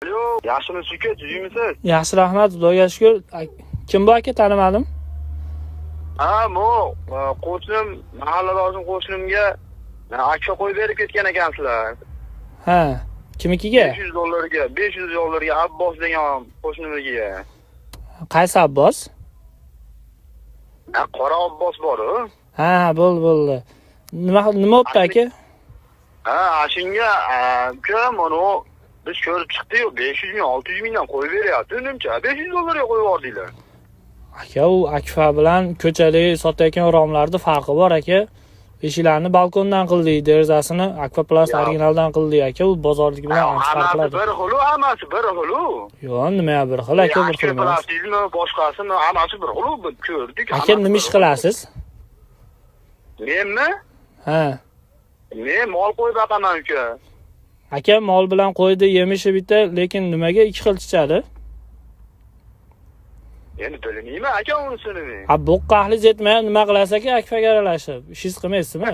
Alo, yaxshimisiz uka, tuzukmisiz? Yaxshi, rahmat, Xudoga shukur. Kim bu aka, tanimadim. Ha, bu qo'shnim, mahalladoshim qo'shnimga akfa qo'yib berib ketgan ekansizlar. Ha, kimnikiga? 500 dollarga, 500 dollarga Abbos degan qo'shnimnikiga. Qaysi Abbos? Ha, qora Abbos bor-u. Ha, bo'ldi, bo'ldi. Nima bo'pti aka? Ha, shunga uka, mana biz ko'rib chiqdik-yu, 500 ming, 600 mingdan qo'yib beryapti, unimcha. 500 dollarga qo'yib yubordinglar. Aka, u akfa bilan ko'chadagi sotayotgan romlarni farqi bor aka. Eshiklarni balkondan qildik, derazasini Akfa Plus originaldan qildik aka, u bozorniki bilan ancha farq Hammasi qiladi. bir xil, hammasi bir xil. Yo'q, nima bir xil aka, bir xil emas. Plastikmi, boshqasimi, hammasi bir xil, ko'rdik. Aka, nima ish qilasiz? Menmi? Ha. Men mol qo'yib boqaman uka. Aka, mol bilan qo'ydi yemishi bitta, lekin nimaga ikki xil chichadi? Endi bilmayman aka unisini men. Ha, bo'qqa ahlingiz yetmagan, nima qilasiz aka akfaga aralashib? Ishingiz qilmaysizmi?